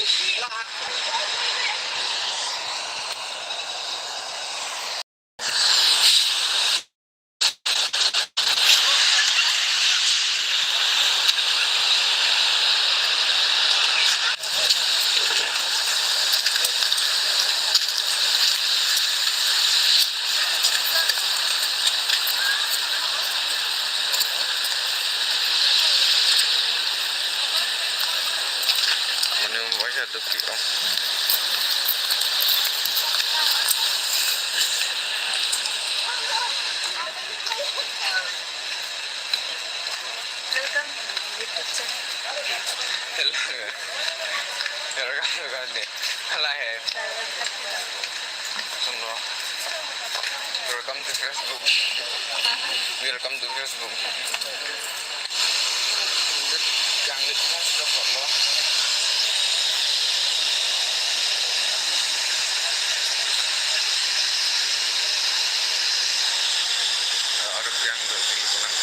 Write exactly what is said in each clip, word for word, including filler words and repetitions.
Mane baca dopi ong. Welcome to my YouTube channel. Hello. Welcome to Gandhi. Hala hai. Suno. Welcome to Facebook. Welcome to Facebook. Yang di Facebook lo. Harus yang di sini, Bang.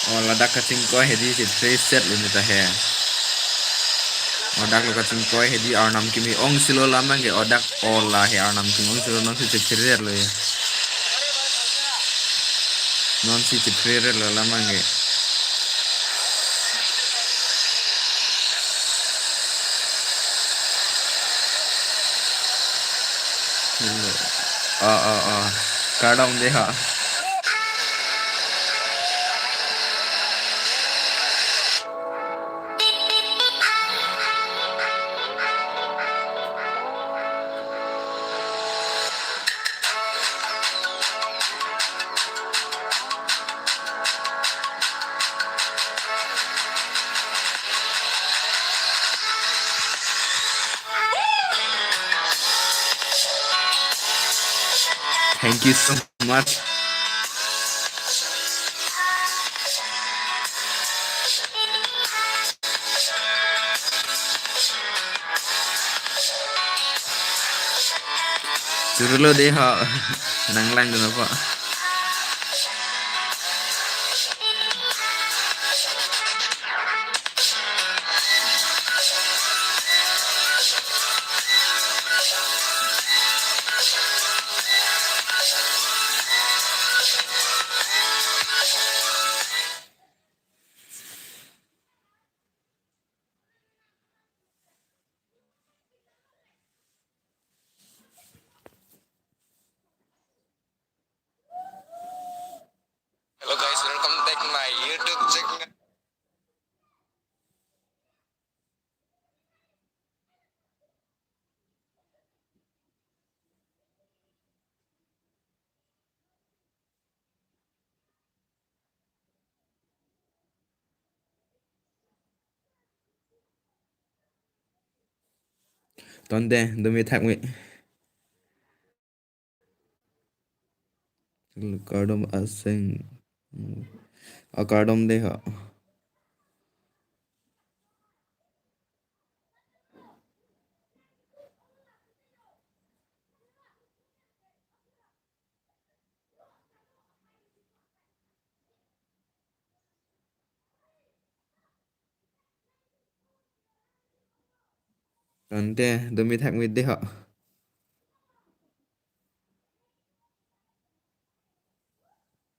O, ladak kachingkoi hedi si three set lo neta he. O, dak lo kachingkoi hedi Arnam Kimi ong silo lamang ke, o, dak o la he Arnam Kimi ong silo, non si chipri lo ya. Non si chipri lo lamang ke. Hello. Oh, oh, oh. Kardom dei ha. Thank you so much. Churlo dei ho. Nang langdun apa? Hello guys, welcome back my YouTube channel. Tangte, dumi thak mi. Kardom aseng. A kardom dei ho. Tangte, dumi thak mi dei ho.